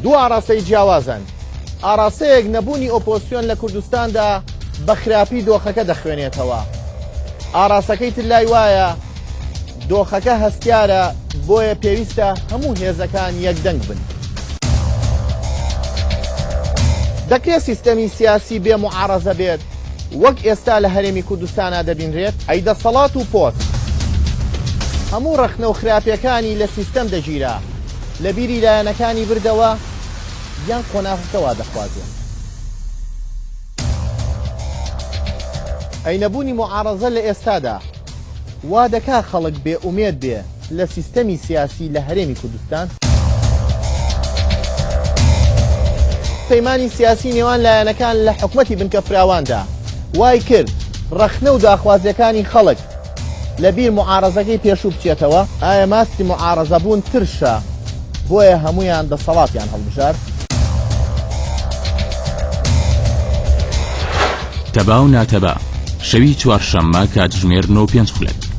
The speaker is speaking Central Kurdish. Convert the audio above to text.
دوو ئاڕاستەی جیاوازن. ئاڕاستەیەک نەبوونی ئۆپۆزسیۆن لە کوردستاندا بە خراپی دۆخەکە دەخوێنێتەوە. ئاڕاستەکەی تر لای وایە دۆخەکە هەستیارە بۆیە پێویستە هەموو هێزەکان یەکدەنگ بن. دەکرێت سیستەمی سیاسی بێ موعارەزە بێت وەک ئێستا لە هەرێمی کوردستانا دەبینرێت؟ ئەی دەسەڵات و پۆست؟ هەموو ڕەخنە و خراپیەکانی لە سیستەم دەگیرا لە بیری لایەنەکانی بردەوە یان قۆناغەکە وا دەخوازێ؟ ئەی نەبوونی موعارەزە لە ئێستادا وا دەکا خەڵک بێ ئومێد بێ لە سیستەمی سیاسی لە هەرێمی کوردستان؟ پەیمانی سیاسی نێوان لایەنەکان لە حکومەتی بنکە فراواندا وای کرد ڕەخنە و داخوازیەکانی خەڵک لە بیر موعارەزەکەی پێشوو بچێتەوە؟ ئایا ماستی موعارەزەبوون ترشە بۆیە هەموویان دەسەڵاتیان هەڵبژارد؟ تەبا و ناتەبا، شەوی چوارشەممە کاتژمێر نۆ و پێنج خولەک.